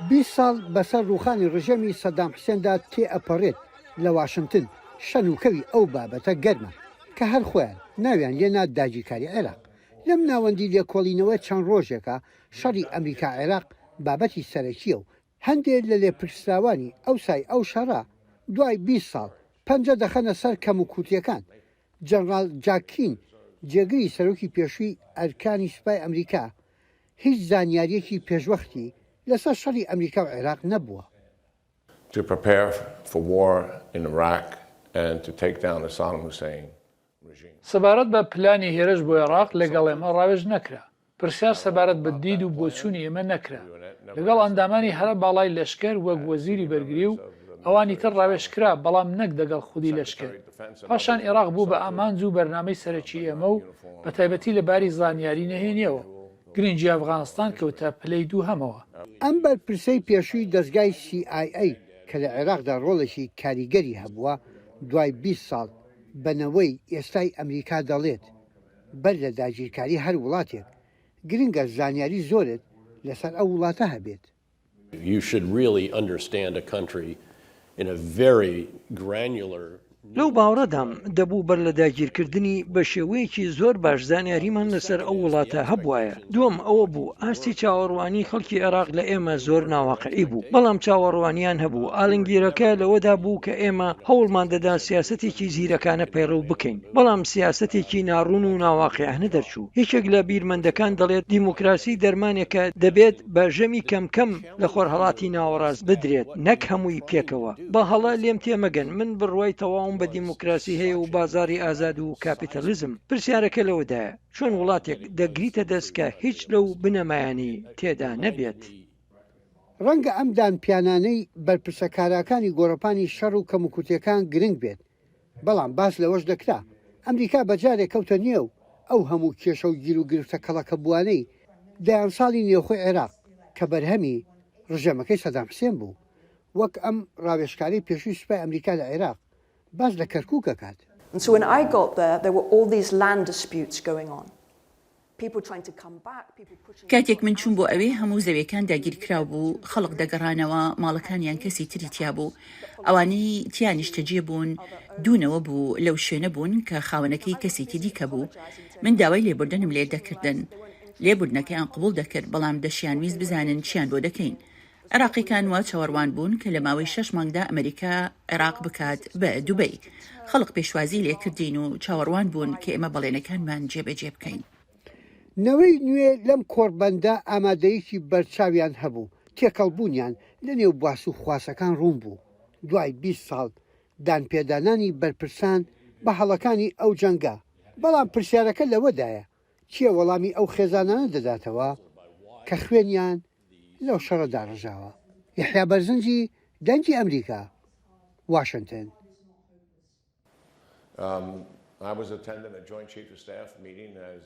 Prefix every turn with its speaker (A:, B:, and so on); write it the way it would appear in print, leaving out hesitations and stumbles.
A: 20 ساڵ بەسەر ڕووخانی ڕژێمی سەدام حسێندا تێئەپەڕێت، لە واشنتن شەن و کەوی ئەو بابەتە گەرمە کە هەر خۆیان ناویان لێنا داگیرکاری عێراق. لەم ناوەندی لێکۆڵینەوە چەند ڕۆژێکە شەڕی ئەمریکا-عێراق بابەتی سەرەکییە و هەندێ لە لێپرسراوانی ئەوسای ئەو شەڕە دوای 20 ساڵ پەنجە دەخەنە سەر کەموکورتییەکان. جەنڕاڵ جاک کین، جێگری سەرۆکی پێشووی ئەرکانی سوپای ئەمریکا، هیچ زانیارییەکی پێشوەختی لەسەر شەڕی ئەمریکا و عێراق نەبووە.
B: To prepare for war in Iraq and to take down the Saddam Hussein regime.
C: سەبارەت بە پلانی هێرش بۆ ئێراق لەگەڵ ئێمە ڕاوێژ نەکرا. پرسیار سەبارەت بە دید و بۆچوونی ئێمە نەکرا. لەگەڵ ئەندامانی هەرە باڵای لەشکر وەک وەزیری بەرگری و ئەوانی تر ڕاوێژ کرا، بەڵام نەک دەگەڵ خودی لەشکر. پاشان ئێراق بوو بە ئامانج و بەرنامەی سەرەکی ئێمە و بەتایبەتی لە باری زانیاری نهێنییەوە. گرنگی ئەفغانستان کەوتە پلەی دووهەمەوە.
A: ئەم بەرپرسەی پێشووی دەزگای سی ئای ئەی کە لە عێراقدا ڕۆڵێکی کاریگەری هەبووە، دوای 20 ساڵ بە نەوەی ئێستای ئەمریکا دەڵێت، بەر لە داگیرکاری هەر وڵاتێک، گرنگە زانیاری زۆرت لەسەر ئەو وڵاتە هەبێت.
D: You should really understand a country in a very granular.
E: لەو باوەڕەدام دەبوو بەر لە داگیرکردنی بە شێوەیەکی زۆر باش زانیاریمان لەسەر ئەو وڵاتە هەبوایە. دووەم ئەوە بوو ئاستی چاوەڕوانی خەڵکی عێراق لە ئێمە زۆر ناواقعی بوو، بەڵام چاوەڕوانیان هەبوو. ئالنگیرەکە لەوەدا بوو کە ئێمە هەوڵمان دەدا سیاسەتێکی زیرەکانە پەیڕەو بکەین، بەڵام سیاسەتێکی ناڕوون و ناواقیعانە دەرچوو. یەکێک لە بیرمەندەکان دەڵێت دیموکراسی دەرمانێکە دەبێت بە ژەمی کەم کەم لە خۆرهەڵاتی ناوەڕاست بدرێت نەک هەمووی پێکەوە. بە هەڵە لێم تێمەگەن من بڕوای تەواوم بە دیموکراسی هەیە و بازاڕی ئازاد و کاپیتەلیزم. پرسیارەکە لەوەدایە چۆن وڵاتێک دەگریتە دەست کە هیچ لەو بنەمایانەی تێدا نەبێت؟
A: ڕەنگە ئەم دانپیانانەی بەرپرسە کاراکانی گۆڕەپانی شەڕ و کەموکورتیەکان گرنگ بێت، بەڵام باس لەوەش دەکرا ئەمریکا بەجارێک کەوتە نێو ئەو هەموو کێشە و گیروگرفتە کەڵەکەبووانەی دەیان ساڵی نێوخۆی عێراق کە بەرهەمی ڕژێمەکەی سەدام حسێن بوو، وەک ئەم ڕاوێژکارەی پێشووی سوپای ئەمریکا لە عێراق باس لە کەرکووک ئەکات.
F: And so when I got there, there were all these land disputes going on.
G: کاتێک من چووم بۆ ئەوێ هەموو زەویەکان داگیرکراو بوو، خەڵک دەگەڕانەوە، ماڵەکانیان کەسی تری تیا بوو، ئەوانەی تیا نیشتەجێ بوون دوو نەوە بوو لەو شوێنە بوون کە خاوەنەکەی کەسێکی دیکە بوو، من داوای لێبوردنم لێ دەکردن، لێبوردنەکەیان قبوڵ دەکرد، بەڵام دەشیانویست بزانن چیان بۆ دەکەین. عێراقیەکان وا چاوەڕوان بوون کە لە ماوەی شەش مانگدا ئەمەریکا عێراق بکات بە دوبەی. خەڵک پێشوازی لێکردین و چاوەڕوان بوون کە ئێمە بەڵێنەکانمان جێبەجێ بکەین.
A: نەوەی نوێ لەم کۆڕبەندە ئامادەیەکی بەرچاویان هەبوو، تێکەڵبوونیان لەنێو باس و خواسەکان ڕوون بوو. دوای 20 ساڵ دانپێدانانی بەرپرسان بە هەڵەکانی ئەو جەنگە، بەڵام پرسیارەکە لەوەدایە کێ وەڵامی ئەو خێزانانە دەداتەوە کە خوێنیان لەو شەڕەدا ڕژاوە؟ یەحیا بەرزنجی، دەنگی ئەمریکا، واشنتن.